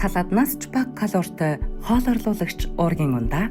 Саладнаас ч бага калоритой хоол орлуулагч уургийн ундаа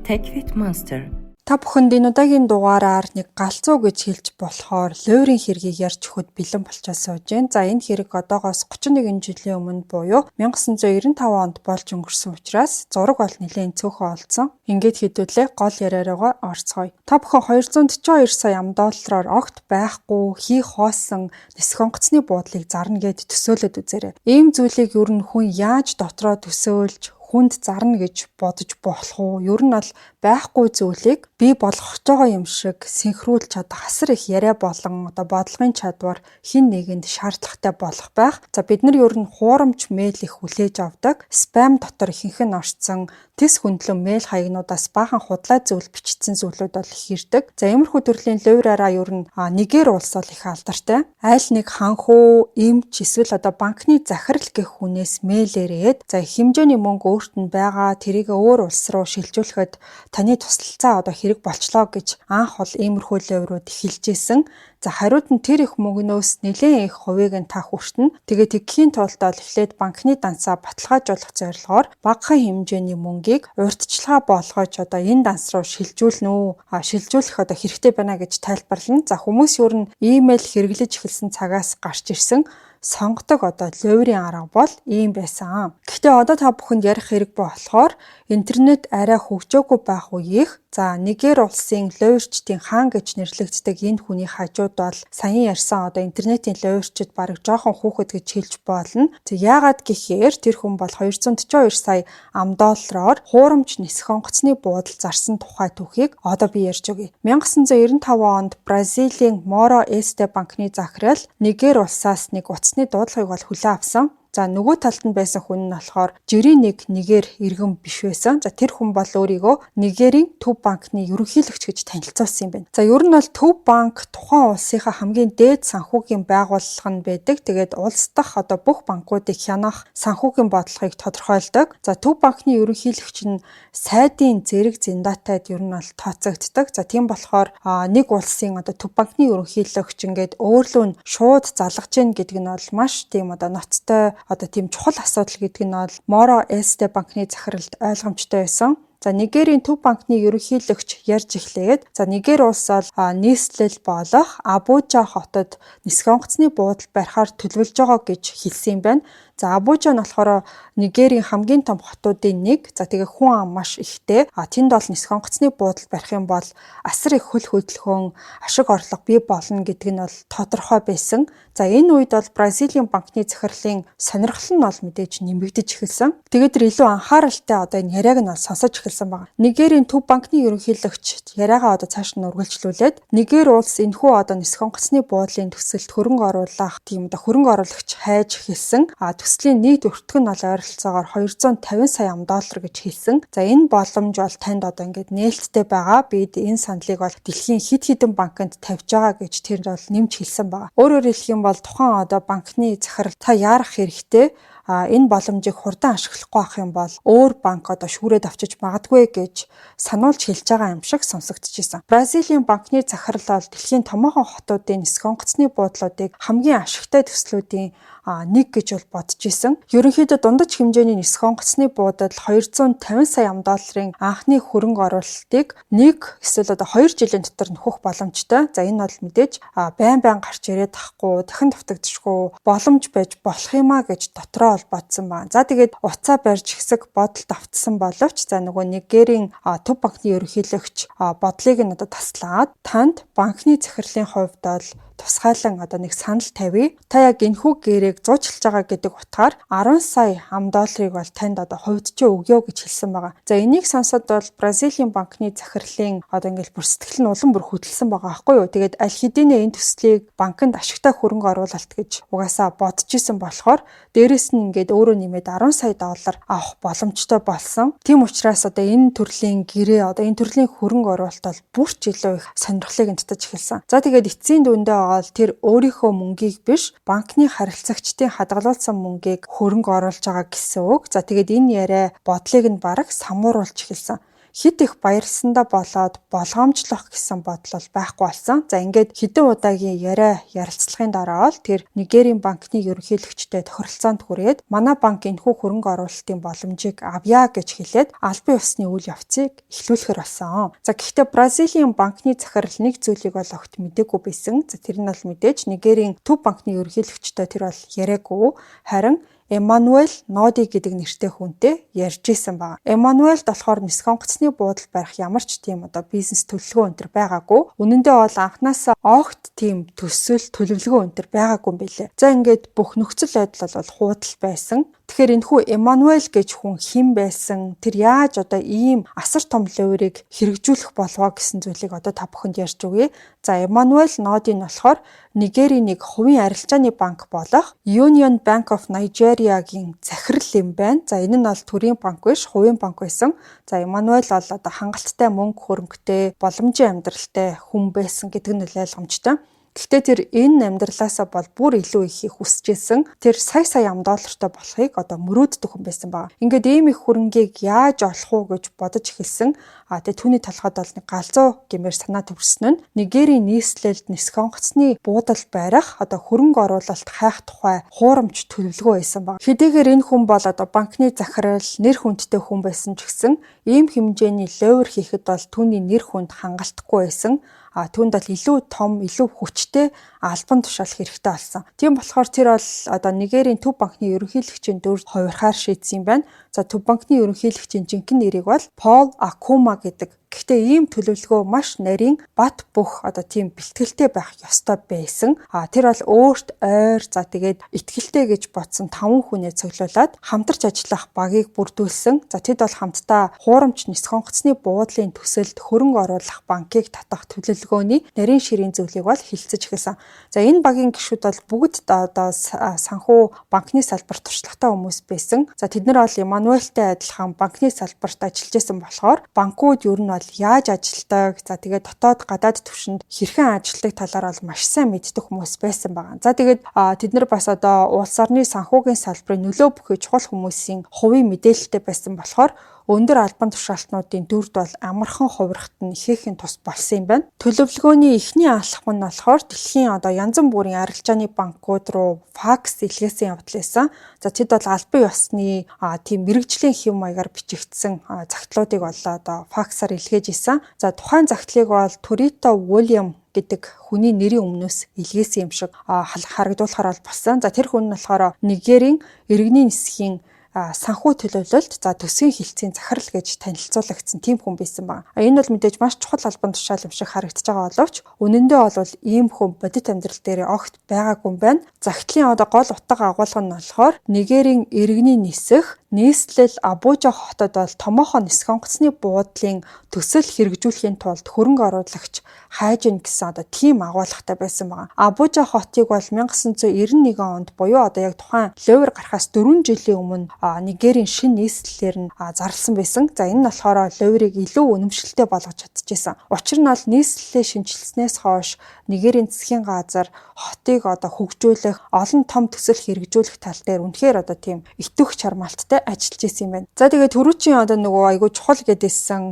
Take Fit Monster. Та бүхэнд энэ удаагийн дугаараар нэг галзуу гэж хэлж болохоор луурийн хэргийг ярьж өгөхөд бэлэн болчиход сууж байна. За, энэ хэрэг одоогоос 31 жилийн өмнө буюу 1995 онд болж өнгөрсөн учраас зураг бол нэлээн цөөхөн олдсон. Ингээд хэдүүлээ гол яриа руугаа орцгоё. Та бүхэн 242 сая ам доллараар огт байхгүй хий хоосон нисэх онгоцны буудлыг зарна гээд төсөөлөд үзээрэй. Ийм зүйлийг ер нь хүн яаж дотроо төсөөлж хүнд зарна гэж бодож болох уу? Ер нь бол байхгүй зүйлийг бий болгох гэж байгаа юм шиг синхруулж чадах асар их яриа болон одоо бодлогын чадвар хэн нэгэнд шаардлагатай болох байх. За, бид нар ер нь хуурамч мэйл их хүлээж авдаг. Спам дотор ихэнх нь орцсон тэс хөндлөн мэйл хаягнуудаас баахан худлаа зүйл бичсэн зүйлүүд бол их ирдэг. За, иймэрхүү төрлийн луураараа ер нь Нигер улс бол их алдартай. Айл нэг ханхүү, эмч эсвэл одоо банкны захирал гэх хүнээс мэйл ирээд, за, их хэмжээний мөнгө өөрт нь байгаа, тэрийг өөр улс руу шилжүүлэхэд таны туслалцаа одоо хэрэг болчлоо гэж анх бол иймэрхүү луурууд эхэлж исэн. За, хариуд нь тэр их мөнгнөөс нэлээн их хувийг нь та хүртэнэ. Тэгээд тэгхийн тулд бол эхлээд банкны дансаа баталгаажуулах зорилгоор багахан хэмжээний мөнгийг урьдчилгаа болгож одоо энэ данс руу шилжүүлнэ үү? Шилжүүлэх одоо хэрэгтэй байна гэж тайлбарлана. За, хүмүүс ер нь имэйл хэрэглэж эхэлсэн цагаас гарч ирсэн сонгодог одоо луурийн арга бол ийм байсан. Гэхдээ одоо та бүхэнд ярих хэрэг болохоор интернет арай хөгжөөгүй байх үеих, за, Нигер улсын луурчдын хаан гэж нэрлэгддэг энэ хүний хажууд бол саяхан ярьсан одоо интернетийн луурчид бараг жоохон хүүхэд гэж хэлж болно. Тэг яагаад гэхээр тэр хүн бол 242 сая ам доллараар хуурамч нисэх онгоцны буудал зарсан тухай түүхийг одоо би ярьж өгье. 1995 онд Бразилийн Моро Эсте банкны захирал Нигер улсаас нэг утасны дуудлагыг бол хүлээн авсан. За, нөгөө талд нь байсан хүн нь болохоор жирийн нэг Нигер иргэн биш байсан. За, тэр хүн бол өөрийгөө Нигерийн Төв банкны ерөнхийлөгч гэж танилцуулсан юм байна. За, ер нь бол Төв банк тухайн улсынхаа хамгийн дээд санхүүгийн байгууллага нь байдаг. Тэгээд улс дахь одоо бүх банкуудыг хянах санхүүгийн бодлогыг тодорхойлдог. За, Төв банкны ерөнхийлөгч нь сайдын зэрэг зиндаатайд ер нь бол тооцогддог. За, тийм болохоор нэг улсын одоо Төв банкны ерөнхийлөгч ингээд өөрлөө нь шууд залгаж гин гэдэг нь бол маш тийм одоо ноцтой, одоо тийм чухал асуудал гэдэг нь бол Моро Эсте банкны захиралд ойлгомжтой байсан. За, Нигерийн Төв банкны ерөнхийлөгч ярьж эхлээд, за, Нигер улс бол нийслэл болох Абужа хотод нисэх онгоцны буудал барихаар төлөвлөж байгаа гэж хэлсэн юм байна. За, Абужа нь болохоор Нигерийн хамгийн том хотуудын нэг. За, тэгээ хүн ам маш ихтэй. А тэнд бол нисэх онгоцны буудал барих юм бол асар их хөл хөдөлгөөн, ашиг орлого бий болно гэдэг нь бол тодорхой байсан. За, энэ үед бол Бразилийн банкны захирлын сонирхол нь бол мэдээж нэмэгдэж эхэлсэн. Тэгээд тэр илүү анхааралтай одоо энэ яриаг нь бол сонсож эхэлсэн байна. Нигерийн Төв банкны ерөнхийлөгч яриагаа одоо цааш нь үргэлжлүүлээд, Нигер улс энэхүү одоо нисэх онгоцны буудлын төсөлд хөрөнгө оруулах, тийм одоо хөрөнгө оруулагч хайж эхэлсэн. А төслийн нийт өртөг нь бол ойролцоогоор 250 сая ам доллар гэж хэлсэн. За, энэ боломж бол танд одоо ингээд нээлттэй байгаа. Бид энэ саналыг бол дэлхийн хэд хэдэн банкнд тавьж байгаа гэж тэр бол нэмж хэлсэн байгаа. Өөрөөр хэлэх юм бол тухайн одоо банкны захирал та яарах хэрэгтэй, а энэ боломжийг хурдан ашиглахгүй байх юм бол өөр банк одоо шүүрээд авчиж магадгүй гэж сануулж хэлж байгаа юм шиг сонсогдчихсэн. Бразилийн банкны захирал бол дэлхийн томоохон хотуудын нисэх онгоцны буудлуудыг хамгийн ашигтай төслүүдийн нэг гэж бол бодож исэн. Ерөнхийдөө дундаж хэмжээний нисэх онгоцны буудал 250 сая ам долларын анхны хөрөнгө оруулалтыг нэг эсвэл одоо 2 жилийн дотор нөхөх боломжтой. За, энэ бол мэдээж байн байн гарч ирээд тахгүй, дахин дутагдчихгүй боломж байж болох юм а гэж дотроо бол бодсон байна. За, тэгээд утсаа барьж хэсэг бодолд автсан боловч, за, нөгөө Нигерийн Төв банкны ерөнхийлөгч бодлыг нь одоо таслаад, танд банкны захирлын хувьд бол тусгайлан одоо нэг санал тавья. Та яг энэхүү гэрээг зуучилж байгаа гэдэг утгаар 10 сая ам долларыг бол танд одоо хувьдчээ өгөө гэж хэлсэн байгаа. За, энийг сонсоод бол Бразилийн банкны захирлын одоо ингээл бүр сэтгэл нь улам бүр хөдөлсөн байгаа байхгүй юу. Тэгээд аль хэдийнэ энэ төслийг банкнд ашигтай хөрөнгө оруулалт гэж угаасаа бодож исэн болохоор дээрэс нь ингээд өөрөө нэмээд 10 сая доллар авах боломжтой болсон. Тийм учраас одоо энэ төрлийн гэрээ, одоо энэ төрлийн хөрөнгө оруулалт бол бүр ч илүү их сонирхлыг нь татаж эхэлсэн. За, тэгээд эцсийн дүндээ бол тэр өөрийнхөө мөнгийг биш, банкны харилцагчдын хадгалуулсан мөнгийг хөрөнгө оруулж байгаа гэсэн үг. За, тэгээд энэ яриа бодлыг нь бараг самууруулж эхэлсэн. Хэд их баярлсандаа болоод болгоомжлох гэсэн бодол бол байхгүй болсон. За, ингээд хэдэн удаагийн яриа ярилцлагын дараа бол тэр Нигерийн банкны ерөнхийлөгчтэй тохиролцоонд хүрээд, манай банк энэхүү хөрөнгө оруулалтын боломжийг авъя гэж хэлээд албан ёсны үйл явцыг эхлүүлэхээр болсон. За, гэхдээ Бразилийн банкны захирал нэг зүйлийг бол огт мдээгүй байсан. За, тэр нь бол мэдээж Нигерийн төв банкны ерөнхийлөгчтэй тэр бол яриаггүй. Харин Эммануэль Ноди гэдэг нэртэй хүнтэй ярьж исэн байна. Эммануэлд болохоор нисэх онгоцны буудал барих ямар ч тийм одоо бизнес төлөвлөгөө энэ тэр байгаагүй. Үнэн дээр бол анхнаасаа огт тийм төсөл, төлөвлөгөө энэ тэр байгаагүй юм билээ. За, ингээд бүх нөхцөл байдал бол хуудал байсан. Тэгэхээр энэхүү Эммануэль гэж хүн хэн байсан? Тэр яаж одоо ийм асар том луурийг хэрэгжүүлэх болвоо гэсэн зүйлийг одоо та бүхэнд ярьж өгье. За, Эммануэль Ноди нь болохоор Нигерийн нэг хувийн арилжааны банк болох Union Bank of Nigeria-гийн захирал юм байна. За, энэ нь бол төрийн банк биш, хувийн банк байсан. За, Эммануэль бол одоо хангалттай мөнгө хөрөнгөтэй, боломжийн амьдралтай хүн байсан гэдэг нь ойлгомжтой. Гэхдээ тэр энэ амьдралаасаа бол бүр илүү ихийг хүсэж исэн. Тэр сая сая ам доллартай болохыг одоо мөрөөддөг хүн байсан байна. Ингээд ийм их хөрөнгийг яаж олох уу гэж бодож эхэлсэн. А тэгээ түүний толгойд бол нэг галзуу гэмээр санаа төрсөн нь Нигерийн нийслэлд нисэх онгоцны буудал барих, одоо хөрөнгө оруулалт хайх тухай хуурамч төлөвлөгөө байсан байна. Хэдийгээр энэ хүн бол одоо банкны захирал, нэр хүндтэй хүн байсан ч гэсэн ийм хэмжээний луувар хийхэд бол түүний нэр хүнд хангалтгүй байсан. А түүнд бол илүү том, илүү хүчтэй албан тушаал хэрэгтэй болсон. Тийм болохоор тэр бол одоо Нигерийн төв банкны ерөнхийлөгчийн дүрд хувирахаар шийдсэн юм байна. За, төв банкны ерөнхийлөгчийн жинхэнэ нэрийг бол Пол Акума гэдэг. Гэхдээ ийм төлөвлөгөө маш нарийн, бат бөх, одоо тийм бэлтгэлтэй байх ёстой байсан. А тэр бол өөрт ойр, за тэгээд итгэлтэй гэж бодсон таван хүнээ цуглуулад хамтарч ажиллах багийг бүрдүүлсэн. За, тэд бол хамтдаа хуурамч нисэх онгоцны буудлын төсөлд хөрөнгө оруулах банкыг татах төлөвлөгөөний нарийн ширийн зүйлийг бол хэлэлцэж эхэлсэн. За, энэ багийн гишүүд бол бүгд одоо санхүү, банкны салбарт туршлагатай хүмүүс байсан. За, тэд нар бол Эммануэлтэй адилхан банкны салбарт ажиллаж исэн болохоор банкуд ер нь бол яаж ажилладаг, за тэгээд дотоод гадаад түвшинд хэрхэн ажилладаг талаар бол маш сайн мэддэг хүмүүс байсан байгаа. За, тэгээд тэд нар бас одоо улс орны санхүүгийн салбарын нөлөө бүхий чухал хүмүүсийн хувийн мэдээлэлтэй байсан болохоор өндөр албан тушаалтнуудын дүрд бол амархан хувирахт нь ихээхэн тус болсон юм байна. Төлөвлөгөөний эхний алхам нь болохоор дэлхийн одоо янз бүрийн арилжааны банкуд руу факс илгээсэн явдал байсан. За, тэд бол албан ёсны тийм мэргэжлийн хэв маягаар бичигдсэн захидлуудыг бол одоо факсаар илгээж исэн. За, тухайн захидлыг бол Турито Уильям гэдэг хүний нэрийн өмнөөс илгээсэн юм шиг харагдуулахаар бол болсон. За, тэр хүн нь болохоор Нигерийн иргэний нисхийн санхүү төлөвлөлт, за төсвийн хэлтсийн захирал гэж танилцуулагдсан тийм хүн байсан байна. Энэ бол мэдээж маш чухал албан тушаал юм шиг харагдаж байгаа боловч үнэн дээр бол ийм хүн бодит амьдрал дээр огт байгаагүй юм байна. Захидлын одоо гол утга агуулга нь болохоор Нигерийн иргэний нисэх нийслэл Абужа хотод бол томоохон нисэх онгоцны буудлын төсөл хэрэгжүүлэхийн тулд хөрөнгө оруулагч хайж ийн гэсэн одоо тийм агуулгатай байсан байгаа. Абужа хотыг бол 1991 онд буюу одоо яг тухайн луувар гарахаас 4 жилийн өмнө Нигерийн шинэ нийслэлээр нь зарласан байсан. За, энэ нь болохоор лууврыг илүү үнэмшилтэй болгож чадчихсан. Учир нь бол нийслэлээ шинэчилснээс хойш Нигерийн засгийн газар хотыг одоо хөгжүүлэх, олон том төсөл хэрэгжүүлэх тал дээр үнэхээр одоо тийм идэвх чармаалттай ажиллаж исэн юм байна. За, тэгээд түрүүчийн одоо нөгөө айгүй чухал гэдээсэн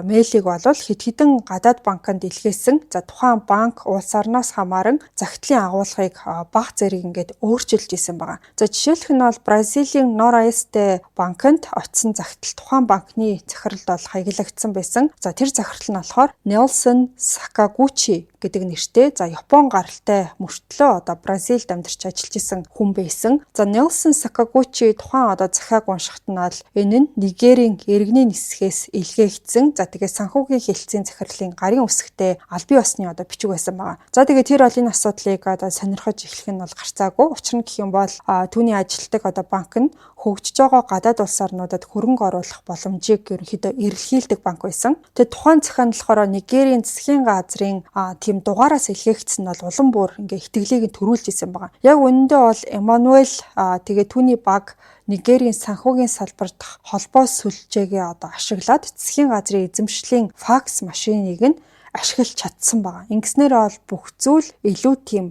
мэйлийг бол хэд хэдэн гадаад банкнд илгээсэн. За, тухайн банк улс орноос хамааран захидлын агуулгыг бага зэрэг ингээд өөрчилж исэн байгаа. За, жишээлх нь бол Бразилийн Норайсте банкнд очсон захидал тухайн банкны захиралд бол хаяглагдсан байсан. За, тэр захирал нь болохоор Нелсон Сакагучи гэдэг нэртэй, за Япон гаралтай мөртлөө одоо Бразилд амьдарч ажиллаж исэн хүн байсан. За, Нелсон Сакагучи тухайн одоо захиаг уншихад нь бол энэ нь Нигерийн иргэний нисхээс илгээгдсэн. За, тэгээ санхүүгийн хэлтсийн захирлын гарын үсгтэй албан ёсны одоо бичиг байсан байгаа. За, тэгээ тэр бол энэ асуудлыг одоо сонирхож эхлэх нь бол гарцаагүй. Учир нь гэх юм бол түүний ажилтдаг одоо банк нь хөгжиж байгаа гадаад улс орнуудад хөрөнгө оруулах боломжийг ерөнхийдөө эрэлхийлдэг банк байсан. Тэгээ тухайн захиа нь болохоор Нигерийн засгийн газрын тийм дугаараас илгээгдсэн нь бол улам бүр ингээ итгэлийг нь төрүүлж исэн байгаа. Яг үнэндээ бол Эммануэль, тэгээ түүний баг Нигерийн санхүүгийн салбар дахь холбоо сүлжээгээ одоо ашиглаад засгийн газрын эзэмшлийн факс машиныг нь ашиглаж чадсан байгаа. Ингэснээр бол бүх зүйл илүү тийм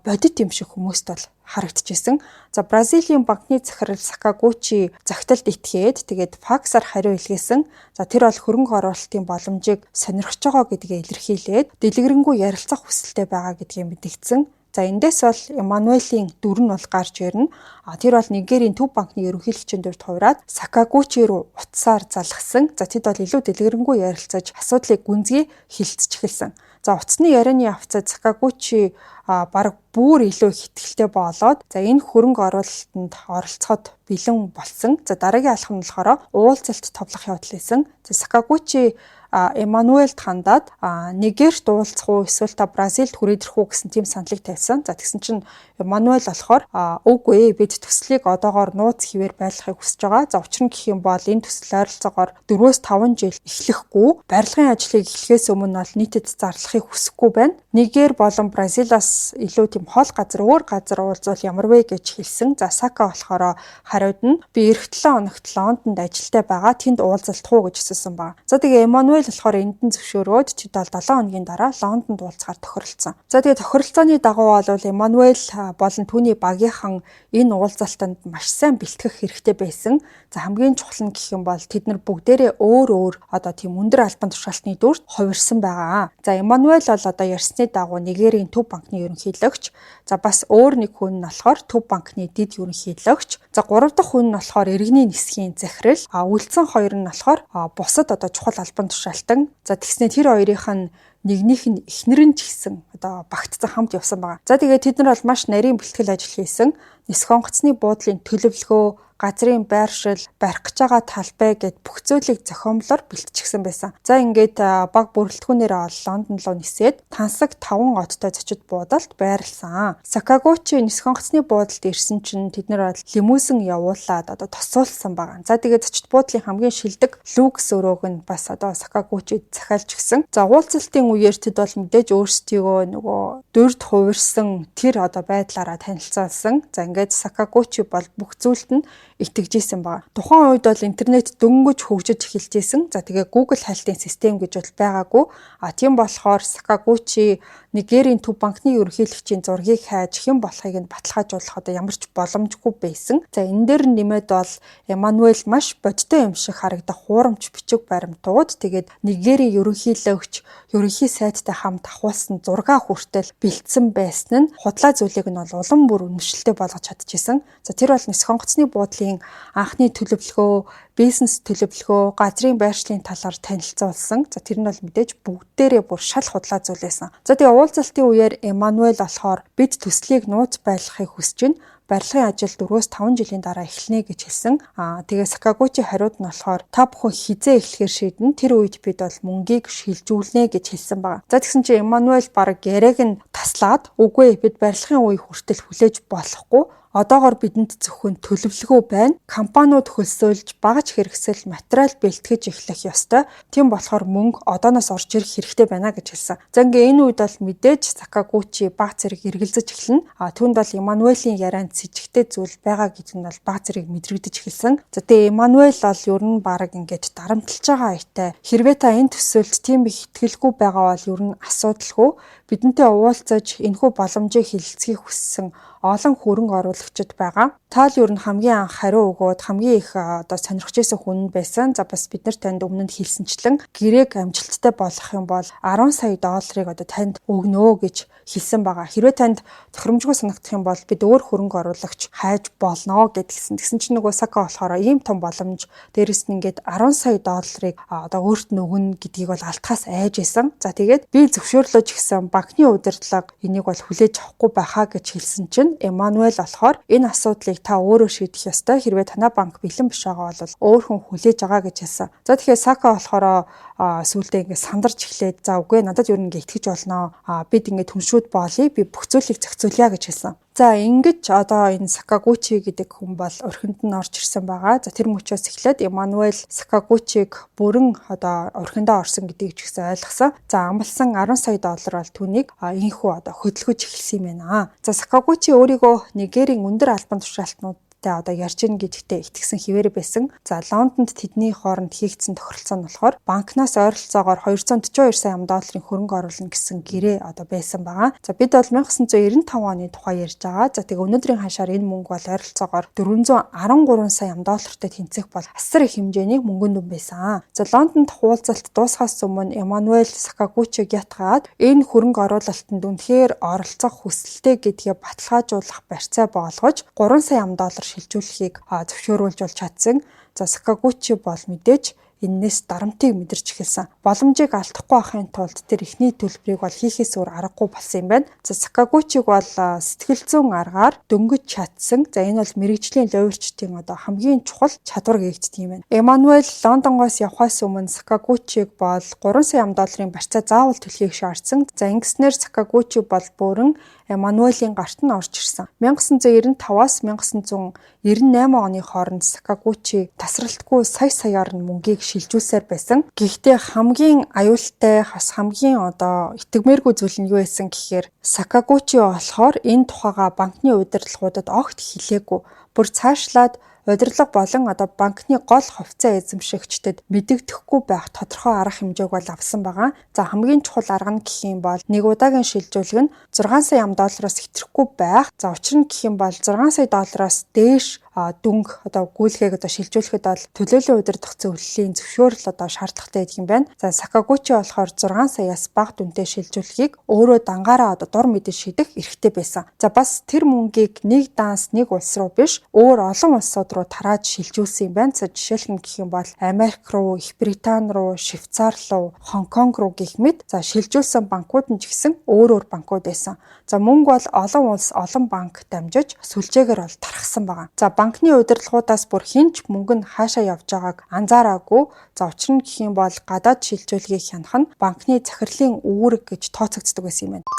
бодит юм шиг хүмүүст бол харагдчихсэн. За, Бразилийн банкны захирал Сакагучи захидалд итгээд, тэгээд факсаар хариу илгээсэн. За, тэр бол хөрөнгө оруулалтын боломжийг сонирхож байгаа гэдгээ илэрхийлээд, дэлгэрэнгүй ярилцах хүсэлтэй байгаа гэдгийг мэдэгдсэн. За, эндээс бол Эммануэлийн дүр нь бол гарч ирнэ. А тэр бол Нигерийн төв банкны ерөнхийлөгчийн дүрд хувраад Сакагучи руу утсаар залгасан. За, тэд бол илүү дэлгэрэнгүй ярилцаж, асуудлыг гүнзгий хэлэлцэж эхэлсэн. За, утасны ярианы явцад Сакагучи бараг бүр илүү их итгэлтэй болоод, за, энэ хөрөнгө оруулалтанд оролцоход бэлэн болсон. За, дараагийн алхам нь болохоор уулзалт товлох явдал байсан. За, Сакагучи Эммануэлд хандаад, Нигерт уулзах уу эсвэл та Бразилд хүрээд ирэх үү гэсэн тийм саналыг тавьсан. За, тэгсэн чинь Эммануэл болохоор үгүй ээ, бид төслийг одоогоор нууц хэвээр байлгахыг хүсэж байгаа. За, учир нь гэх юм бол энэ төсөл ойролцоогоор 4-5 жил эхлэхгүй, барилгын ажлыг эхлэхээс өмнө бол нийтэд зарлахыг хүсэхгүй байна. Нигер болон Бразилаас илүү тийм хол газар, өөр газар уулзвал ямар вэ гэж хэлсэн. За, Сака болохоор хариуд нь би ирэх 7 хоногт Лондонд ажилтай байгаа. Тэнд уулзалдах уу гэж асуусан ба. За, тэгээ Эммануэл болохоор энд нь зөвшөөрөөд, тэд бол 7 хоногийн дараа Лондонд уулзахаар тохиролцсон. За, тэгээ тохиролцооны дагуу бол Эммануэл болон түүний багийнхан энэ уулзалтанд маш сайн бэлтгэх хэрэгтэй байсан. За, хамгийн чухал нь гэх юм бол тэд нар бүгдээрээ өөр өөр одоо тийм өндөр албан тушаалтны дүрд хувирсан байгаа. За, Эммануэл бол одоо ярьсны дагуу Нигерийн төв банкны ерөнхийлөгч. За, бас өөр нэг хүн нь болохоор төв банкны дэд ерөнхийлөгч. За, гурав дахь хүн нь болохоор иргэний нисхийн захирал. А үлдсэн хоёр нь болохоор бусад одоо чухал албан тушаалтан. За, тэгснээр тэр хоёрынх нь нэгнийх нь эхнэр нь ч гэсэн одоо багтцсан, хамт явсан байгаа. За, тэгээд тэд нар бол маш нарийн бэлтгэл ажил хийсэн. Нисэх онгоцны буудлын төлөвлөгөө, газрын байршил, барих гэж байгаа талбай гэд бүх зүйлийг зохиомлоор бэлтчихсэн байсан. За, ингээд баг бүрэлдэхүүнээр бол Лондон руу нисээд тансаг 5 одтой зочид буудалд байрлсан. Сакагучи нисэх онгоцны буудалд ирсэн чинь тэд нар бол лимузин явуулаад одоо тосуулсан байгаа. За, тэгээд зочид буудлын хамгийн шилдэг люкс өрөөг нь бас одоо Сакагучи захиалж өгсөн. За, уулзалтын үеэр тэд бол мэдээж өөрсдийгөө нөгөө дүрд хувирсан тэр одоо байдлаараа танилцуулсан. За, ингээд Сакагучи бол бүх зүйлд нь итгэж исэн байгаа. Тухайн үед бол интернет дөнгөж хөгжиж эхэлж исэн. За, тэгээ Google хайлтын систем гэж бол байгаагүй. А тийм болохоор Сакагучи Нигерийн төв банкны ерөнхийлөгчийн зургийг хайж, хэн болохыг нь баталгаажуулах одоо ямар ч боломжгүй байсан. За, энэ дээр нэмээд бол Эммануэл маш бодтой юм шиг харагдах хуурамч бичиг баримтууд, тэгээд Нигерийн ерөнхийлөгч, ерөнхий сайдтай хамт авахулсан зураг хүртэл бэлдсэн байсан нь худлаа зүйлийг нь бол улам бүр үнэмшилтэй болгож чадчихсан. За, тэр бол нисэх онгоцны буудлын анхны төлөвлөгөө, бизнес төлөвлөгөө, газрын байршлын талаар танилцуулсан. За, тэр нь бол мэдээж бүгдээрээ бүр шал худлаа зүйл байсан. За, тэгээ уулзалтын үеэр Эммануэл болохоор бид төслийг нууц байлгахыг хүсэж байна. Барилгын ажил 4-5 жилийн дараа эхэлнэ гэж хэлсэн. Аа, тэгээ Сакагучи хариуд нь болохоор та бүхэн хизээ эхлэхээр шийдэн, тэр үед бид бол мөнгийг шилжүүлнэ гэж хэлсэн байгаа. За, тэгсэн чинь Эммануэл бараг яриаг нь таслаад, үгүй, бид барилгын үе хүртэл хүлээж болохгүй. Одоогор бидэнд зөвхөн төлөвлөгөө байна. Компаниуд хөлсөөлж, багаж хэрэгсэл, материал бэлтгэж эхлэх ёстой. Тийм болохоор мөнгө одооноос орж ирэх хэрэгтэй байна гэж хэлсэн. За, ингээ энэ үед бол мэдээж Сакагучи баг зэрэг эргэлзэж эхэлнэ. А түүнд бол Эммануэлийн ярианд сэжигтэй зүйл байгаа гэдэг нь бол баг зэрэг мэдрэгдэж эхэлсэн. За, тэгээ Эммануэл бол ер нь баг ингээд дарамтлж байгаа айтай. Хэрвээ та энэ төсөлд тийм их итгэлгүй байгаа бол ер нь асуудалгүй, бидэнтэй уулзаж энэхүү боломжийг хэлэлцэхийг хүссэн олон хөрөнгө оруулагчид байгаа. Та л ер нь хамгийн анх хариу өгөөд хамгийн их одоо сонирхож исэн хүн байсан. За, бас бид нар танд өмнө нь хэлсэнчлэн гэрээг амжилттай болгох юм бол 10 сая долларыг одоо танд өгнө гэж хэлсэн байгаа. Хэрвээ танд тохиромжгүй санагдах юм бол бид өөр хөрөнгө оруулагч хайж болно гэдгийгсэн. Тэгсэн чинь нөгөө Сака болохоор ийм том боломж, дээрэс нь ингээд 10 сая долларыг одоо өөрт нь өгнө гэдгийг бол алтахаас айж исэн. За, тэгээд би зөвшөөрлөө ч гэсэн банкны удирдлага энийг бол хүлээж авахгүй байхаа гэж хэлсэн чинь Эммануэл болохоор энэ асуудлыг та өөрөө шийдэх ёстой. Хэрвээ танай банк бэлэн биш байгаа бол өөр хүн хүлээж байгаа гэж хэлсэн. За, тэгэхээр Сака болохоор сүүлдээ ингээд сандарч эхлээд, за, үгүй, надад ер нь ингээд итгэж болно. Бид ингээд түншүүд боолъё. Би бүх зүйлийг зохицуулъя гэж хэлсэн. За, ингэж одоо энэ Сакагучи гэдэг хүн бол орхинд нь орж ирсэн байгаа. За, тэр мөчөөс эхлээд Эммануэл Сакагучиг бүрэн одоо орхиндоо орсон гэдгийг ч гэсэн ойлгосон. За, амласан 10 сая доллар бол түүнийг инхүү одоо хөдөлгөж эхэлсэн юм байна. За, Сакагучи өөрийгөө Нигерийн өндөр албан тушаалтнууд банктай одоо ярьж гин гэдэгтээ итгэсэн хэвээр байсан. За, Лондонд тэдний хооронд хийгдсэн тохиролцоо нь болохоор банкнаас ойролцоогоор 242 сая долларын хөрөнгө оруулна гэсэн гэрээ одоо байсан байгаа. За, бид бол 1995 оны тухай ярьж байгаа. За, тэгээ өнөөдрийн ханшаар энэ мөнгө бол ойролцоогоор 413 сая доллартай тэнцэх бол асар их хэмжээний мөнгөн дүн байсан. За, Лондонд уулзалт дуусахаас өмнө Эммануэль Сакагучиг ятгаад энэ хөрөнгө оруулалтанд үнэхээр оролцох хүсэлтэй гэдгээ баталгаажуулах барьцаа болгож 3 сая доллар шилжүүлэхийг зөвшөөрүүлж болж чадсан. За, Сакагучи бол мэдээж энээс дарамтыг мэдэрч эхэлсэн. Боломжийг алдахгүй байхын тулд тэр эхний төлбөрийг бол хийхээс өөр аргагүй болсон юм байна. За, Сакагучиг бол сэтгэл зүйн аргаар дөнгөж чадсан. За, энэ бол мэргэжлийн луйварчдын одоо хамгийн чухал чадвар гэгддэг юм байна. Эммануэль Лондонгоос явхаас өмнө Сакагучиг бол 3 сая долларын барьцаа заавал төлөхийг шаардсан. За, ингэснээр Сакагучи бол бүрэн Эммануэлийн гарт нь орж ирсэн. 1995-аас 1998 оны хооронд Сакагучи тасралтгүй сая саяар нь мөнгийг шилжүүлсээр байсан. Гэхдээ хамгийн аюултай, бас хамгийн одоо итгэмээргүй зүйл нь юу байсан гэхээр Сакагучи болохоор энэ тухайга банкны удирдлагуудад огт хэлээгүй. Бүр цаашлаад удирдлага болон одоо банкны гол хувьцаа эзэмшигчдэд мэдэгдэхгүй байх тодорхой арга хэмжээг бол авсан байгаа. За, хамгийн чухал арга нь гэх юм бол нэг удаагийн шилжүүлэг нь 6 сая доллароос хэтрхгүй байх. За, учир нь гэх юм бол 6 сая доллароос дээш дүнг одоо гүйлгээг одоо шилжүүлэхэд бол төлөөллийн удирдах зөвлөлийн зөвшөөрөл одоо шаардлагатай гэдэг юм байна. За, Сакагучи болохоор 6 саяас бага дүнтэй шилжүүлэхийг өөрөө дангаараа одоо дур мэдэн шийдэх эрхтэй байсан. За, бас тэр мөнгийг нэг данс нэг улс руу биш, өөр олон улсууд руу тарааж шилжүүлсэн юм байна. За, жишээлх нь гэх юм бол Америк руу, Их Британи руу, Швейцар руу, Хонконг руу гэх мэт. За, шилжүүлсэн банкуд нь ч гэсэн өөр өөр банкуд байсан. За, мөнгө бол олон улс, олон банк дамжиж сүлжээгээр бол тархсан байгаа. За, банкны удирдлагуудаас бүр хэн ч мөнгө нь хаашаа явж байгааг анзаараагүй. За, учир нь гэх юм бол гадаад шилжүүлгийг хянах нь банкны захирлын үүрэг гэж тооцогддог байсан юм байна.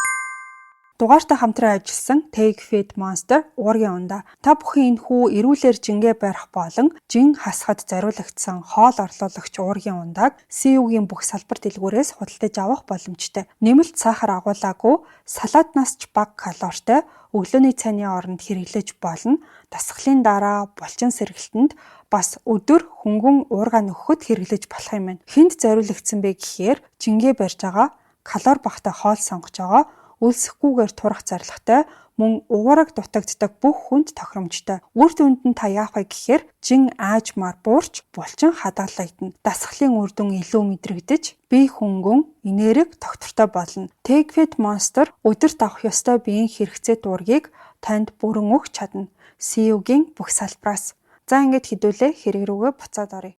Дугаартай хамтран ажилласан Take Fit Monster уургийн ундаа. Та бүхэн энэхүү эрүүлэр жингээ барих болон жин хасахад зориулагдсан хоол орлуулагч уургийн ундааг CU-гийн бүх салбар дэлгүүрээс худалдаж авах боломжтой. Нэмэлт сахар агуулаагүй, салааднаас ч бага калоритой, өглөөний цайны оронд хэрэглэж болно. Дасгалын дараа булчин сэргэлтэнд бас өдөр хөнгөн уурга нөхөхөд хэрэглэж болох юм байна. Хэнд зориулагдсан бэ гэхээр жингээ барьж байгаа, калори багатай хоол сонгож байгаа, өлсөхгүйгээр турах зорилготой, мөн уураг дутагддаг бүх хүнд тохиромжтой. Үр дүнд нь та яах вэ гэхээр жин аажмаар буурч булчин хадгалагдана. Дасгалын үр дүн илүү мэдрэгдэж, бие хөнгөн, энерги тогтвортой болно. Take Fit Monster өдөрт авах ёстой биеийн хэрэгцээ дүүргийг танд бүрэн өгч чадна. CU-гийн бүх салбараас. За, ингээд хэдүүлээ хэрэг рүүгээ буцаад оръё.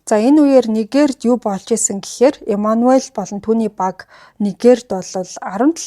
За, энэ үеэр Нигерд юу болж исэн гэхээр Эммануэль болон түүний баг Нигерд бол 17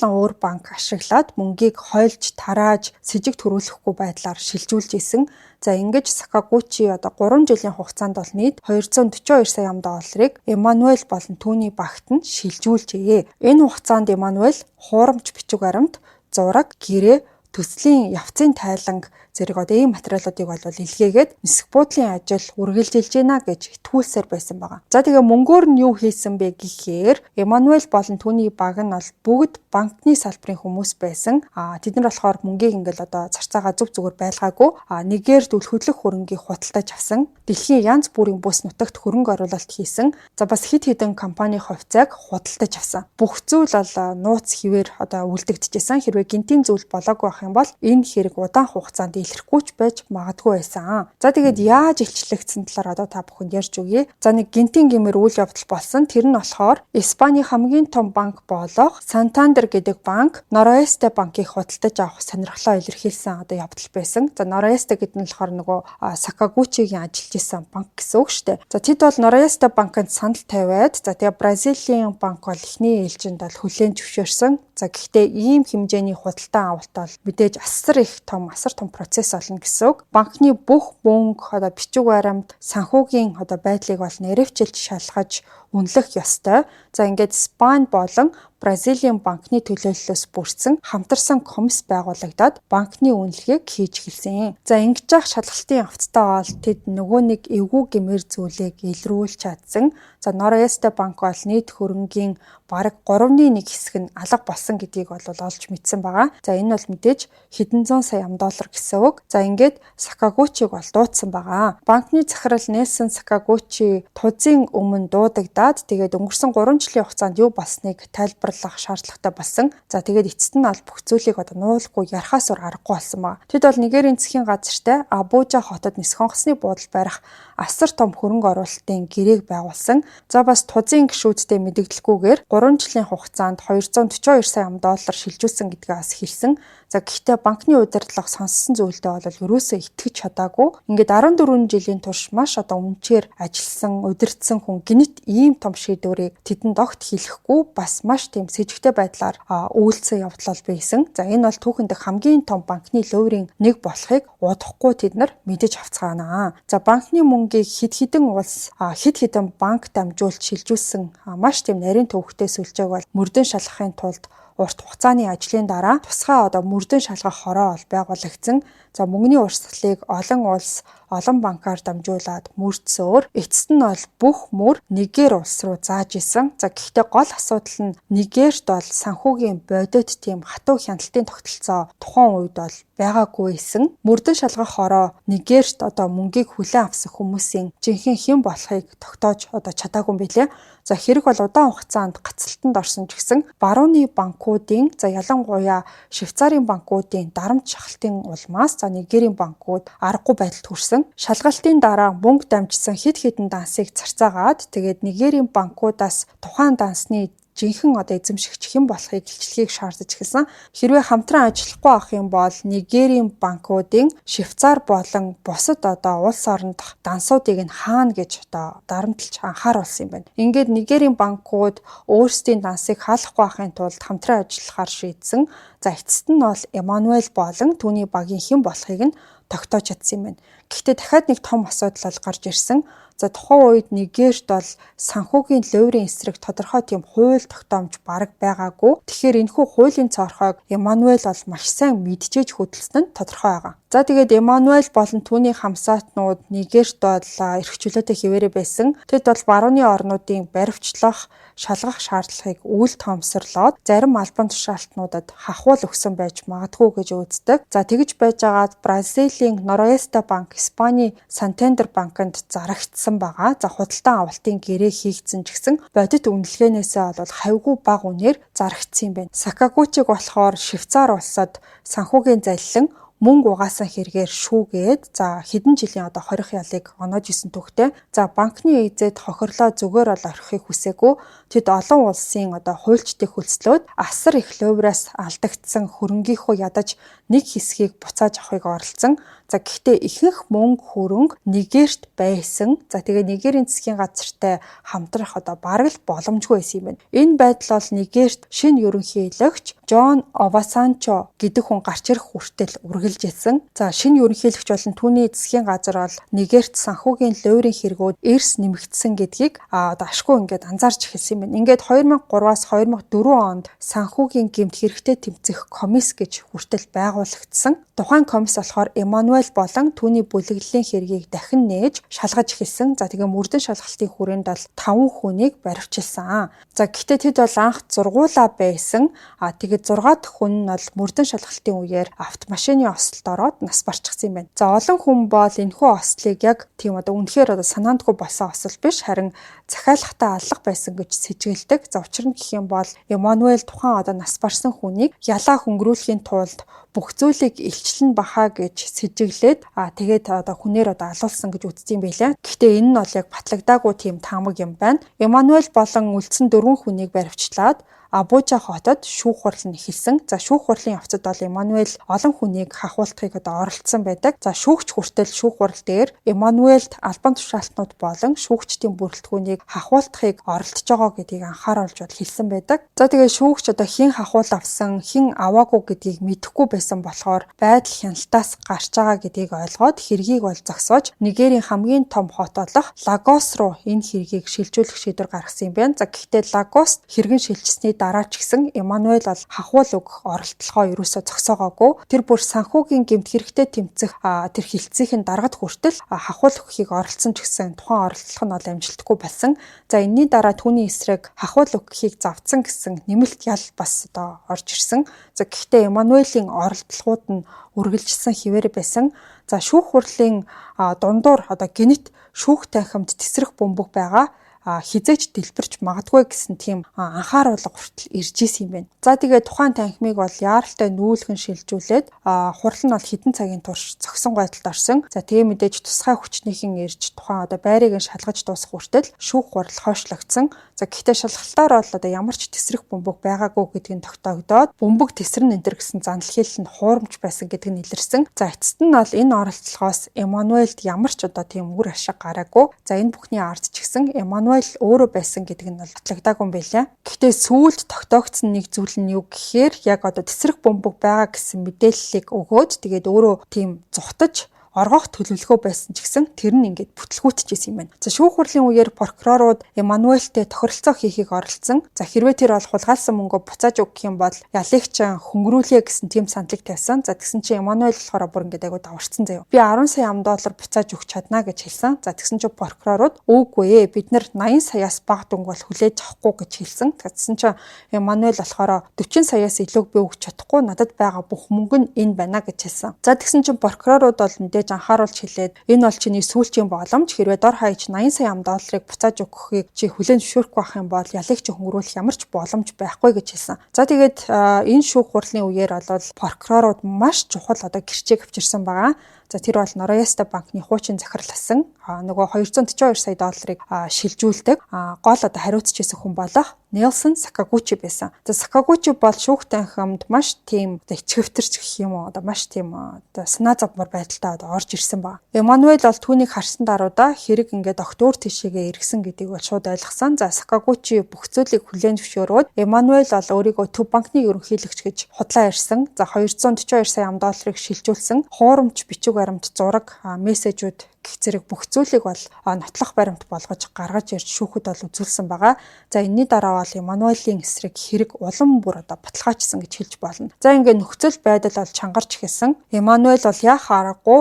өөр банк ашиглаад мөнгийг хойлж тарааж сэжиг төрүүлэхгүй байдлаар шилжүүлж исэн. За, ингэж Сакагучи одоо 3 жилийн хугацаанд бол нийт 242 сая долларыг Эммануэль болон түүний багт нь шилжүүлжээ. Энэ хугацаанд Эммануэль хуурамч бичиг баримт, зураг, гэрээ, төслийн явцын тайланг зэрэг одоо ийм материалуудыг бол илгээгээд нисэх буудлын ажил үргэлжилж байна гэж итгүүлсээр байсан байгаа. За, тэгээ мөнгөөр нь юу хийсэн бэ гэхээр Эммануэль болон түүний баг нь бол бүгд банкны салбарын хүмүүс байсан. А тэд нар болохоор мөнгийг ингээл одоо зарцаагаа зөв зүгээр байлгаагүй. А нэгээр үл хөдлөх хөрөнгийг худалдаж авсан. Дэлхийн янз бүрийн бүс нутагт хөрөнгө оруулалт хийсэн. За, бас хэд хэдэн компани хувьцааг худалдаж авсан. Бүх зүйл бол нууц хэвээр одоо үлдэгдэжсэн. Хэрвээ гэнэтийн зүйл болоогүй байх юм бол энэ хэрэг удаан хугацаанд илэрхгүй ч байж магадгүй байсан. За, тэгээд яаж илчлэгдсэн талаар одоо та бүхэнд ярьж өгье. За, нэг гэнэтийн гэмээр үйл явдал болсон. Тэр нь болохоор Испани хамгийн том банк болох Сантандер гэдэг банк Нороэсте банкыг худалдаж авах сонирхлоо илэрхийлсэн одоо явдал байсан. За, Нороэсте гэдэг нь болохоор нөгөө Сакагучигийн ажиллаж исэн банк гэсэн үг шүү дээ. За, тэд бол Нороэсте банкнд санал тавиад, за тэгээ Бразилийн банк бол эхний ээлжинд бол хүлээн зөвшөөрсөн. За, гэхдээ ийм хэмжээний худалдан авалт бол мэдээж асар их том, асар том процесс болно гэсэн үг. Банкны бүх мөнгө, одоо бичиг баримт, санхүүгийн одоо байдлыг бол нарийвчилж шалгаж үнэлэх ёстой. За, ингээд Испани болон Бразилийн банкны төлөөллөөс бүрдсэн хамтарсан комисс байгуулагдаад банкны үнэлгээг хийж эхэлсэн. За, ингэж явах шалгалтын явцдаа бол тэд нөгөө нэг эвгүй гэмээр зүйлийг илрүүлж чадсан. За, Нороэсте банк бол нийт хөрөнгийн бараг 3-ны 1 хэсэг нь алга болсон гэдгийг бол олж мэдсэн байгаа. За, энэ бол мэдээж хэдэн зуун сая ам доллар гэсэн үг. За, ингээд Сакагучиг бол дуудсан байгаа. Банкны захирал Нельсон Сакагучи ТУЗ-ын өмнө дуудагдаад, тэгээд өнгөрсөн 3 жилийн хугацаанд юу болсныг тайлбарлах шаардлагатай болсон. За, тэгээд эцэст нь бол бүх зүйлийг одоо нуулгүй ярихаас өөр аргагүй болсон байгаа. Тэд бол Нигерийн засгийн газартай Абужа хотод нисэх онгоцны буудал барих асар том хөрөнгө оруулалтын гэрээг байгуулсан. За, бас ТУЗ-ын гишүүдтэй мэдэгдэлгүйгээр 3 жилийн хугацаанд 242 сая ам доллар шилжүүлсэн гэдгээ бас хэлсэн. За, гэхдээ банкны удирдлага сонссон зүйлдээ бол ерөөсөө итгэж чадаагүй. Ингээд 14 жилийн турш маш одоо өмчээр ажилласан, удирдсан хүн гэнэт ийм том шийдвэрийг тэдэнд огт хэлэхгүй, бас маш тийм сэжигтэй байдлаар үйлдсэн явдал бол байсан. За, энэ бол түүхэн дэх хамгийн том банкны луйврын нэг болохыг удахгүй тэд нар мэдэж авцгаана. За, банкны мөнгийг хэд хэдэн улс, хэд хэдэн банк дамжуулж шилжүүлсэн маш тийм нарийн төвөгтэй сүлжээг бол мөрдөн шалгахын тулд урт хугацааны ажлын дараа тусгай одоо мөрдөн шалгах хороо бол байгуулагдсан. За, мөнгөний урсгалыг олон улс, олон банкаар дамжуулаад мөрдсөөр эцэст нь бол бүх мөр Нигер улс руу зааж исэн. За, гэхдээ гол асуудал нь Нигерт бол санхүүгийн бодит тийм хатуу хяналтын тогтолцоо тухайн үед бол байгаагүй байсан. Мөрдөн шалгах хороо Нигерт одоо мөнгийг хүлээн авсан хүмүүсийн жинхэнэ хэн болохыг тогтоож одоо чадаагүй юм билээ. За, хэрэг бол удаан хугацаанд гацалтанд орсон ч гэсэн барууны банкуудын, за, ялангуяа Швейцарын банкуудын дарамт шахалтын улмаас, за, Нигерийн банкуд аргагүй байдалд хүрсэн. Шалгалтын дараа мөнгө дамжсан хэд хэдэн дансыг зарцаагаад, тэгээд Нигерийн банкудаас тухайн дансны жинхэнэ одоо эзэмшигч хэн болохыг илчлэхийг шаардаж эхэлсэн. Хэрвээ хамтран ажиллахгүй авах юм бол Нигерийн банкуудын Швейцар болон бусад одоо улс орон дахь дансуудыг нь хаана гэж одоо дарамтлж анхааруулсан юм байна. Ингээд Нигерийн банкуд өөрсдийн дансыг хаалахгүй байхын тулд хамтран ажиллахаар шийдсэн. За, эцэст нь бол Эммануэль болон түүний багийн хэн болохыг нь тогтоож чадсан юм байна. Гэхдээ дахиад нэг том асуудал бол гарч ирсэн. За, тухайн үед Нигерт бол санхүүгийн луйврын эсрэг тодорхой тийм хууль тогтоомж бараг байгаагүй. Тэгэхээр энэхүү хуулийн цоорхойг Эммануэль бол маш сайн мэдчээж хөдөлсөн нь тодорхой байгаа. За, тэгээд Эммануэль болон түүний хамсаатнууд Нигерт бол эрх чөлөөтэй хэвээрээ байсан. Тэд бол барууны орнуудын баривчлах, шалгах шаардлагыг үл тоомсорлоод зарим албан тушаалтнуудад хахуул өгсөн байж магадгүй гэж үздэг. За, тэгж байжгаад Бразилийн Нороэста банк, Испаний Сантандер банкнд зарагдсан байгаа. За, худалдан авалтын гэрээ хийгдсэн ч гэсэн бодит үнэлгээнээсээ бол хавьгүй бага үнээр зарагдсан юм байна. Сакагучиг болохоор Швейцар улсад санхүүгийн залилан мөнгө угаасан хэрэгээр шүүгээд, за, хэдэн жилийн одоо хорих ялыг оноож исэн түүхтэй. За, банкны эзэд хохирлоо зүгээр бол орхихыг хүсээгүй. Тэд олон улсын одоо хуульчдыг хөлслөөд асар их луйвраас алдагдсан хөрөнгийнхөө ядаж нэг хэсгийг буцааж авахыг оролдсон. За, гэхдээ ихэнх мөнгө хөрөнгө Нигерт байсан. За, тэгээ Нигерийн засгийн газартай хамтрах одоо бараг л боломжгүй байсан юм байна. Энэ байдал бол Нигерт шинэ ерөнхийлөгч Джон Обасанчо гэдэг хүн гарч ирэх хүртэл үргэлж ирсэн. За, шинэ ерөнхийлөгч болон түүний засгийн газар бол Нигерт санхүүгийн луйврын хэрэгүүд эрс нэмэгдсэн гэдгийг одоо ашгүй ингээд анзаарч эхэлсэн юм байна. Ингээд 2003-аас 2004 онд санхүүгийн гэмт хэрэгтэй тэмцэх комисс гэж хүртэл байгуулагдсан. Тухайн комисс болохоор Эммануэль болон түүний бүлэглэлийн хэргийг дахин нээж шалгаж эхэлсэн. За, тэгээ мөрдөн шалгалтын хүрээнд бол 5 хүнийг баривчилсан. За, гэхдээ тэд бол анх зургуулаа байсан. Тэгээд 6 дахь хүн нь бол мөрдөн шалгалтын үеэр автомашины осолд ороод нас барчихсан юм байна. За, олон хүн бол энэхүү ослыг яг тийм одоо үнэхээр одоо санаандгүй болсон осол биш, харин захиалгатай аллах байсан гэж сэжиглэдэг. За, учир нь гэх юм бол Эммануэль тухайн одоо нас барсан хүнийг ялаа хөнгөрүүлэхийн тулд бүх зүйлийг илчлэн баха гэж сэжиглээд, тэгээд одоо хүнээр одоо алуулсан гэж үздэг юм байлаа. Гэхдээ энэ нь бол яг батлагдаагүй тийм таамаг юм байна. Эммануэль болон үлдсэн 4 хүнийг баривчлаад Абужа хотод шүүх хурал нь эхэлсэн. За, шүүх хурлын явцад бол Эммануэль олон хүнийг хахуулахыг одоо оролдсон байдаг. За, шүүгч хүртэл шүүх хурал дээр Эммануэльд албан тушаалтнууд болон шүүгчдийн бүрэлдэхүүнийг хахуулахыг оролдож байгаа гэдгийг анхааруулж бол хэлсэн байдаг. За, тэгээ шүүгч одоо хэн хахуул авсан, хэн аваагүй гэдгийг мэдэхгүй байсан болохоор байдал хяналтаас гарч байгаа гэдгийг ойлгоод хэргийг бол зогсоож Нигерийн хамгийн том хот болох Лагос руу энэ хэргийг шилжүүлэх шийдвэр гаргасан юм байна. За, гэхдээ Лагост хэргэн шилжсэний дараа ч гэсэн Эммануэль бол хахуул өгөх оролдлогоо ерөөсөө зогсоогоогүй. Тэр бүр санхүүгийн гэмт хэрэгтэй тэмцэх тэр хилцээхийн даргад хүртэл хахуул өгөхийг оролдсон ч гэсэн тухайн оролдлого нь бол амжилтгүй болсон. За, энэний дараа түүний эсрэг хахуул өгөхийг завдсан гэсэн нэмэлт ял бас одоо орж ирсэн. За, гэхдээ Эммануэлийн оролдлогууд нь үргэлжилсэн хэвээр байсан. За, шүүх хурлын дундуур одоо гэнэт шүүх танхимд тесрэх бөмбөг байгаа хэзээ ч дэлбэрч магадгүй гэсэн тийм анхааруулга хүртэл ирж исэн юм байна. За, тэгээ тухайн танхимыг бол яаралтай нүүлгэн шилжүүлээд хурал нь бол хэдэн цагийн турш зогсон байдалд орсон. За, тэгээ мэдээж тусгай хүчнийхэн ирж тухайн одоо байрыг нь шалгаж дуусах хүртэл шүүх хурал хойшлогдсон. За, гэхдээ шалгалтаар бол одоо ямар ч тесрэх бөмбөг байгаагүй гэдг нь тогтоогдоод бөмбөг тесрэн энэ төр гэсэн занал хэлэл нь хуурамч байсан гэдг нь илэрсэн. За, эцэст нь бол энэ оролдлогоос Эммануэлд ямар ч одоо тийм үр ашиг гараагүй. За, энэ бүхний ард ч гэсэн Эммануэль өөрөө байсан гэдэг нь бол батлагдаагүй юм байлаа. Гэхдээ сүүлд тогтоогдсон нэг зүйл нь юу гэхээр яг одоо тесрэх бөмбөг байгаа гэсэн мэдээллийг өгөөд тэгээд өөрөө тийм зугтаж оргоох төлөвлөгөө байсан ч гэсэн тэр нь ингээд бүтлгүүтчихсэн юм байна. За, шүүх хурлын үеэр прокурорууд Эммануэлтэй тохиролцоо хийхийг оролдсон. За, хэрвээ тэр бол хулгайлсан мөнгөө буцааж өгөх юм бол ялыг чинь хөнгөрүүлье гэсэн тийм саналыг тавьсан. За, тэгсэн чинь Эммануэль болохоор бүр ингээд айгу даварцсан заяа. Би 10 сая ам доллар буцааж өгч чадна гэж хэлсэн. За, тэгсэн чинь прокурорууд үгүй ээ, бид нар 80 саяас бага дүнг бол хүлээж авахгүй гэж хэлсэн. Тэгсэн чинь Эммануэль болохоор 40 саяас илүүг би өгч чадахгүй, надад байгаа бүх мөнгө нь энэ байна гэж хэлсэн. За, тэгсэн чинь прокурорууд бол мэдээж анхааруулж хэлээд энэ бол чиний сүүлчийн боломж, хэрвээ дор хаяж 80 сая ам долларыг буцааж өгөхийг чи хүлээн зөвшөөрөхгүй байх юм бол ялыг чи хөнгөрүүлэх ямар ч боломж байхгүй гэж хэлсэн. За, тэгээд энэ шүүх хурлын үеэр бол прокурорууд маш чухал одоо гэрчийг авчирсан байгаа. За, тэр бол Норояста банкны хуучин захирал асан нөгөө 242 сая долларыг шилжүүлдэг гол одоо хариуцж исэн хүн болох Нельсон Сакагучи байсан. За, Сакагучи бол шүүх танхимд маш тийм одоо ичгэвтэрч гэх юм уу, одоо маш тийм одоо санаа зовмор байдалтай одоо орж ирсэн ба. Эммануэль бол түүнийг харсан даруйда хэрэг ингээд огт өөр тийшээгээ эргэсэн гэдгийг бол шууд ойлгосон. За, Сакагучи бүх зүйлийг хүлээн зөвшөөрөөд Эммануэль бол өөрийгөө Төв банкны ерөнхийлөгч гэж худлаа ярьсан. За, 242 сая ам долларыг шилжүүлсэн. Хуурамч бичиг баримт, зураг, мессежүүд гэх зэрэг бүх зүйлийг бол нотлох баримт болгож гаргаж ирж шүүхэд бол үзүүлсэн байгаа. За, энэний дараа бол Эммануэлийн эсрэг хэрэг улам бүр одоо баталгаажсан гэж хэлж болно. За, ингээд нөхцөл байдал бол чангарч эхэлсэн. Эммануэль бол яах аргагүй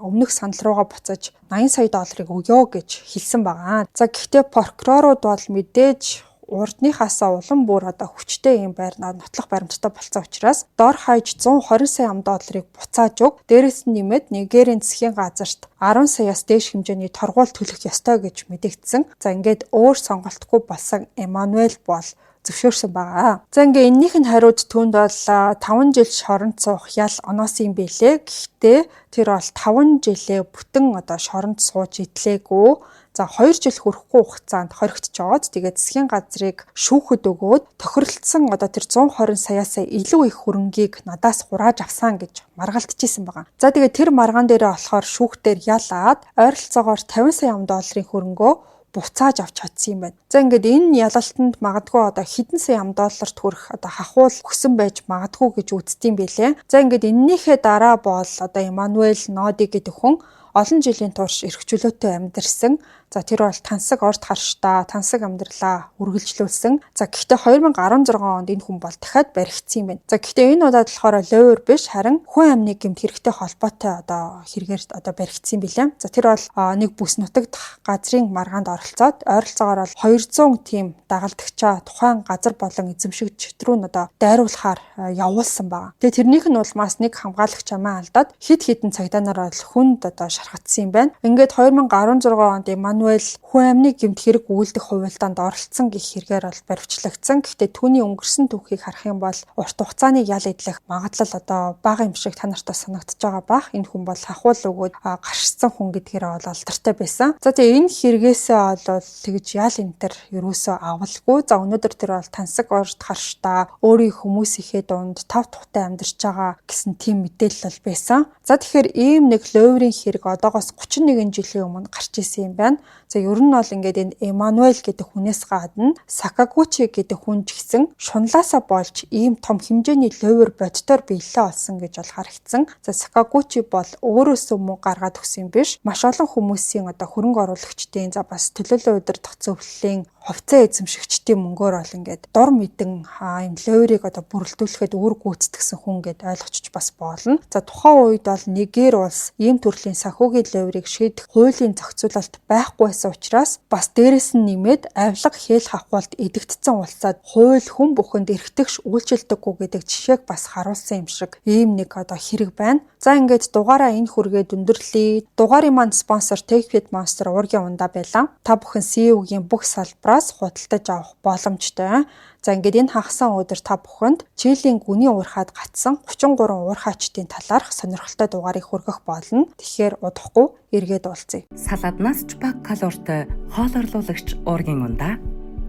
өмнөх санал руугаа буцаж 80 сая долларыг өгөө гэж хэлсэн байгаа. За, гэхдээ прокурорууд бол мэдээж урдныхаасаа улам бүр одоо хүчтэй юм байр нотлох баримттай болцсон учраас дор хаяж 120 сая ам долларыг буцааж өг. Дээрээс нь нэмээд Нигерийн засгийн газарт 10 саяас дээш хэмжээний торгуул төлөх ёстой гэж мэдэгдсэн. За, ингээд өөр сонголтгүй болсон Эммануэль бол зөвшөөрсөн байгаа. За, ингээ эннийх нь хариуд түүнд бол 5 жил шоронд суух ял оноосон юм билээ. Гэхдээ тэр бол 5 жилээ бүтэн одоо шоронд сууж идлээгүй. За, 2 жил хүрэхгүй хугацаанд хоригдчоод тэгээд засгийн газрыг шүүхэд өгөөд тохиролцсон одоо тэр 120 саяас илүү их хөрөнгийг надаас хурааж авсан гэж маргалдчихсэн байгаа. За, тэгээд тэр маргаан дээрээ болохоор шүүхтэр ялаад ойролцоогоор 50 сая ам долларын хөрөнгөө буцааж авч чадсан юм байна. За, ингээд энэ ялалтанд магадгүй одоо хэдэн сая ам долларт хүрэх одоо хахуул өгсөн байж магадгүй гэж үздэг юм билээ. За, ингээд эннийхээ дараа бол одоо Эммануэль Ноди гэдэг хүн олон жилийн турш эрх чөлөөтэй амьдарсан. За, тэр бол тансаг орд харшдаа, тансаг амьдралаа үргэлжлүүлсэн. За, гэхдээ 2016 онд энэ хүн бол дахиад баригдсан юм байна. За, гэхдээ энэ удаад болохоор ловер биш, харин хүн амны гэмт хэрэгтэй холбоотой одоо хэрэгээр одоо баригдсан юм билээ. За, тэр бол нэг бүс нутагдах газрын маргаанд оролцоод ойролцоогоор бол 200 тийм дагалдагчаа тухайн газар болон эзэмшигч рүү нь одоо дайруулахаар явуулсан байгаа. Тэгээ тэрнийх нь улмаас нэг хамгаалагч амиа алдаад хэд хэдэн цагдаа нар бол хүнд одоо шархагдсан юм байна. Ингээд 2016 онд Эммануэль Эммануэль хүн амны гэмт хэрэг үйлдэх хувилдаанд оролцсон гэх хэрэгээр бол баривчлагдсан. Гэхдээ түүний өнгөрсөн түүхийг харах юм бол урт хугацааны ял эдлэх магадлал одоо бага юм шиг та нартай санагдаж байгаа бах. Энэ хүн бол хахуул өгөөд гаршсан хүн гэдгээр бол алдартай байсан. За тэгээ энэ хэрэгээсээ бол тэгж ял энэ төр ерөөсөө авалгүй. За өнөөдөр тэр бол тансаг орд харшдаа өөрийн хүмүүсийнхээ дунд тав тухтай амьдарч байгаа гэсэн тийм мэдээлэл бол байсан. За тэгэхээр ийм нэг луйврын хэрэг одоогоос 31 жилийн өмнө гарч исэн юм байна. За ер нь бол ингээд энэ Эммануэль гэдэг хүнээс гадна Сакагучи гэдэг хүн ч гэсэн шунлаасаа болж ийм том хэмжээний луйвар боддоор биелэлээ олсон гэж бол харагдсан. За Сакагучи бол өөрөөсөө муу гаргаад өгсөн юм биш. Маш олон хүмүүсийн одоо хөрөнгө оруулагчдын за бас төлөөлөн удирдах зөвлөлийн хувьцаа эзэмшигчдийн мөнгөөр бол ингээд дур мэдэн юм луйврыг одоо бүрэлдүүлэхэд үүрэг гүйцэтгэсэн хүн гэд ойлгочих бас болно. За тухайн үед бол Нигер улс ийм төрлийн санхүүгийн луйврыг шийдэх хуулийн зохицуулалт байхгүй байсан учраас бас дээрэс нь нэмээд авилга хэл хавхуулт эдэгдсэн улсад хууль хүн бүхэнд эрхтгш үйлчилдэггүй гэдэг жишээг бас харуулсан юм шиг ийм нэг одоо хэрэг байна. За ингээд дугаараа энэ хүргээд өндөрлөе. Дугаарын маань спонсор TechFit Monster уургийн ундаа байлаа. Та бүхэн CEO-гийн бүх салбараас худалдаж авах боломжтой. За ингээд энэ хагасан өдөр та бүхэнд Чилийн гүний уурхайд гацсан 33 уурхайчдын талаарх сонирхолтой дугаарыг хүргэх болно. Тэгэхээр удахгүй эргээд уулзъя. Саладнаас ч бага калоритой хоол орлуулагч уургийн ундаа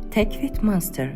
TechFit Monster.